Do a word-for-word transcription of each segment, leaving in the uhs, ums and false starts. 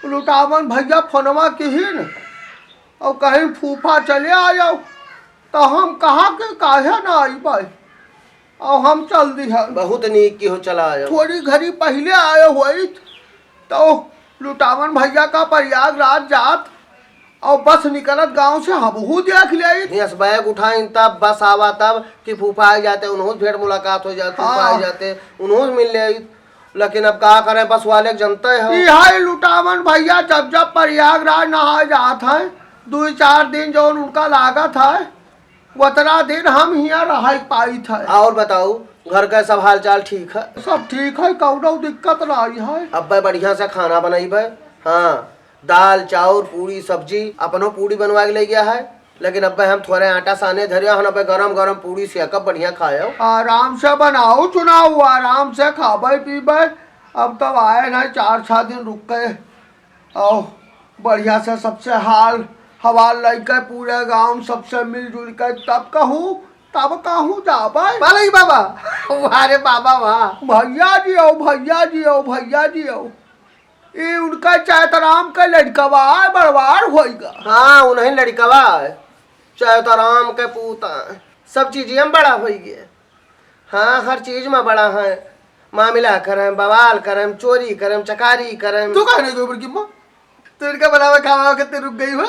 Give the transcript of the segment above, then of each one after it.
लुटावन भइया फोनवा किहिन अउ कहिन फूफा चले आयो, त हम कहा के काहे न अइबइ, अउ हम चल दिहन। बहुत नीक किहो, चला आयो। थोड़ी घरी पहिले आयो होइत, त लुटावन भइया का प्रयागराज जात अउ बस निकलत गाँव से हमहू देख लेइत। यस, बैग उठाइन तब बस आवा तब कि फूफा आइ जाते, उनहूँ से भेंट मुलाकात होइ जात, फूफा आइ हाँ। जाते, उनहूँ से मिल लेइत। लेकिन अब का करें, बस वाले के जनते हो। ई हाय लुटावन भइया जब जब प्रयागराज नहाए जात है, दुइ चार दिन जउन उनका लागत है, ओतना दिन हम हियाँ रह पाइत है। अउर बताउ, घर का सब हाल चाल ठीक है? सब ठीक है, कउनो दिक्कत नाहीं है। अब्बे बढ़िया से खाना बनइबे, हाँ, दाल, चाउर, पूड़ी, सब्जी, अपनो पूड़ी बनवा के लइ गया है, लेकिन अब्बे हम थोरे आटा साने धरे हन, अब्बे गरम गरम पूड़ी सेकब, बढ़िया खायो। आराम से बनाउ चुनाव, आराम से खाबे पीबे। अब तब आए ना, चार छह दिन रुक के अउ बढ़िया से सबसे हाल हवाल लइके पूरे गाँव सबसे मिलजुल के तब कहूँ, तब कहूँ जाबे। भलही बाबा, वाह रे बाबा, वाह। भइया जियो, भइया जियो, भइया जियो। ई उनका चैतराम का लड़िकवा है, बड़वार होइगा। हाँ, उनहीं लड़िकवा है, चैतराम के पूत है। सब चीजिया में बड़ा होइगे। हाँ, हर चीज में बड़ा है। मामिला करम, बवाल करम, चोरी करम, चकारी करम। तू काहे नहीं गयो बड़की अम्मा? तू इनका बुलावे खावा खातिर रुक गई हो।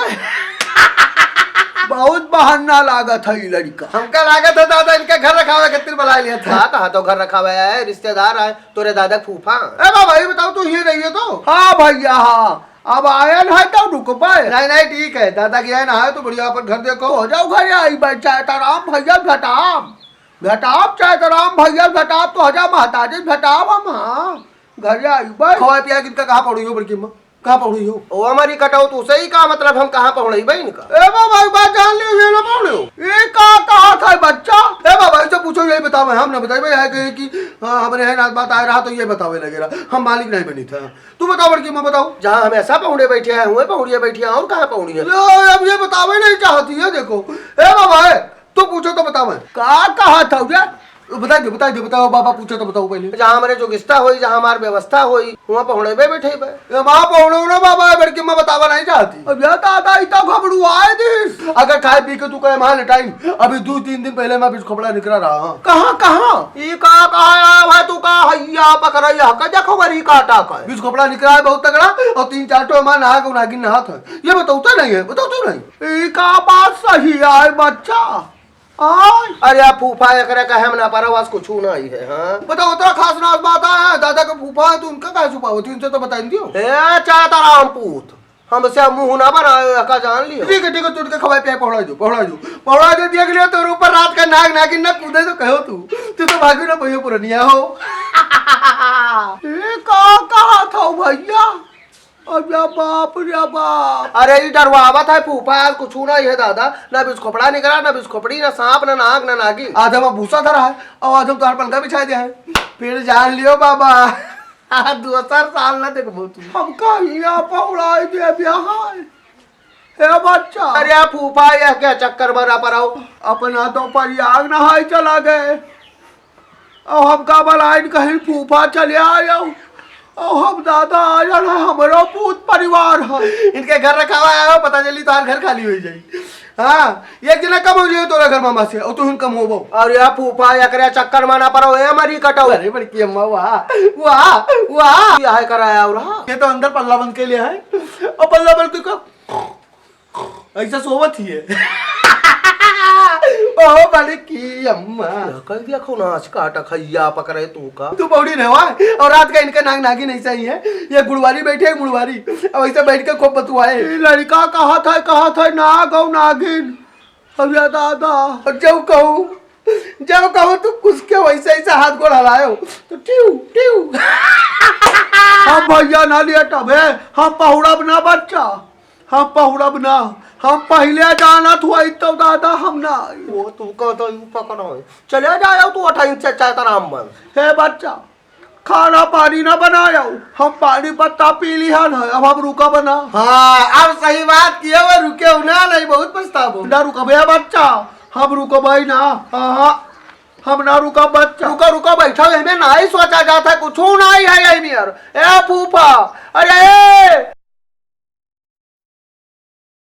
बहुत बहाना लागत है ई लड़िका। हमका लागत है दादा इनका घर रखावे खातिर बुला लिया था। हाँ, कहाँ तो घर रखावे आए, रिश्तेदार आए, तोरे दादा के फूफा। ए बाबा, ये बताओ तू ये नहीं है तो? हाँ भइया, हाँ। अब आयन है तो रुक पाए। नहीं, नहीं, ठीक है, दादा के आयन है तो बढ़िया अपन घर देखो। तो हो जाओ घर आई बैठ, चैतराम भइया घटाम। घटाब चैतराम भइया घटाब, तो हो जा महतारी घटाब हम, हाँ। घर आई बैठ। खवाए पिया के इनका कहाँ पहुँड़ी हो बड़की अम्मा? कहाँ पहुँड़ी हो? ओ हमारी कटाऊ, तू सही का मतलब हम कहाँ पहुँड़ी बे इनका? ए बाबा, एक बात जान लियो, ये ना पहुँड़े हो। ये का कहा था बच्चा? ए बाबा, इसे पूछो, यही बतावे, हम ना बताइबे, है कहे कि, हाँ, हमरे है ना बात आए रहा तो ये बतावे लगे रहा, हम मालिक नहीं बनी था। तू बताओ बड़की अम्मा, बताओ। जहाँ हमेशा पहुँड़े बैठे हैं, हुए पहुँड़िया बैठी हैं, और कहाँ पहुँड़ी है? लो, अब ये बतावे नहीं चाहती है, देखो। ए बाबा, ए, तू पूछो तो बतावे। का कहा था रे? बताई दे, बताई दे, बताओ बाबा, पूछो तो बताओ पहले। जहाँ हमारे जोगिस्ता होई, जहाँ हमार व्यवस्था होई, वहाँ पहुँड़े बे बैठे बे। ए, वहाँ पहुँड़े ना बाबा, बड़की अम्मा बतावा नहीं चाहती। अब यार दादा, इतना घबड़ू आए दिस। अगर खाए पी के तू कहे वहाँ लेटाई, अभी दो तीन दिन पहले मैं बिच खोपड़ा निकला रहा। कहाँ, कहाँ? ई का कहा है भाई, तू का हैया पकड़ैया, का देखो बरी काटा का है। बिच खोपड़ा निकला है बहुत तगड़ा, और तीन चार ठो हमारे नहा के नागिन नहात है। ये बताओ तो नहीं है, बताओ तो नहीं। ई का बात सही है बच्चा? आय। अरे फूफा, एकरे कहे हम ना परवास कुछ नहीं है, हाँ? बताओ, उतना खास नास बात है, दादा के फूफा है, तो उनका काहे छुपावत हो? इनसे तो बताई दियो। ए, चैतराम पूत, हमसे मुँह ना बनाए, का जान लियो। ठीक है, ठीक है, तू उनके खवाए पियाए पहुँड़ा जो, पहुँड़ा जो, पहुँड़ा जो, देख लियो, तोर ऊपर रात का नाग नागिन ना कूदे तो कहो तू, तू तो भागी ना पहियो पुरनिया हो। ए, का कहा था भइया? अरे बाप रे बाप। अरे, ई डरवावत है फूफा, आज कुछ नहीं है दादा, ना बिच खोपड़ा निकला, ना बिच खोपड़ी, ना सांप, ना नाग, ना नागिन। आज हम भूसा धरा है, और आज हम तोहार पलका बिछाए दे हैं। फिर जान लियो बाबा, दूसर साल ना देखबो तू। हम कहिया पहुँड़ाई दे बिहार। हे बच्चा। अरे फूफा, यह क्या चक्कर बना पर आओ? अपना तो परियाग नहाए चला गए। अब हमका बलाइन कहीं फूफा चले आयो। अब हम दादा आ जाना, हमरो पूत परिवार है। इनके घर रखावा आयो, पता चली तोहार घर खाली होइ जाई। हाँ, एक जना कम होइ जाई तोरा घर मामा से, और तू कम होबो। और या फूफा, एकरे चक्कर में ना पड़ो, ए मरी कटाऊ। अरे बड़की अम्मा, वाह, वाह, वाह। यह कराया और हाँ। ये तो अंदर पल्ला बंद के लिए है, और पल्ला बंद के का ऐसा सोवत ही है। ओ बड़की अम्मा। कह दिया खून आज काटा खैया पकड़े तू का। तू पहुँड़ी रहवा, और रात का इनका नाग नागिन ऐसा ही है। ये गुड़वारी बैठे है, गुड़वारी। अब ऐसे बैठ के खूब बतुआए। ई लड़िका कहत है, कहत है, नाग और नागिन। अब या दादा। और जब कहूँ, जब कहूँ तू कुछ के वैसे, ऐसे हाथ गोड़ हलायो, तो टिउ, टिउ। हम भइया ना लेटब, हम पहुँड़ब ना बच्चा। हम पहुँड़ब ना, हम पहिले जानत हुआई तो दादा हम ना आई। वो तू कहत हई, ऊ पकड़ है। चले जायो तू अठाइन से चैतराम बन। हे बच्चा, खाना पानी ना बनायो, हम पानी पत्ता पी लिहन है, अब हम रुकब ना। हाँ, अब सही बात किए वो रुके हो ना, नहीं बहुत पछताबो। ना रुकबे बच्चा, हम रुकबे ना। हाँ, हाँ। हम ना रुका बच्चा। रुका, रुका, बैठा, एमे नाहीं सोचा जात है, कुछू नाहीं है एमे यार। ए फूफा, अरे ए,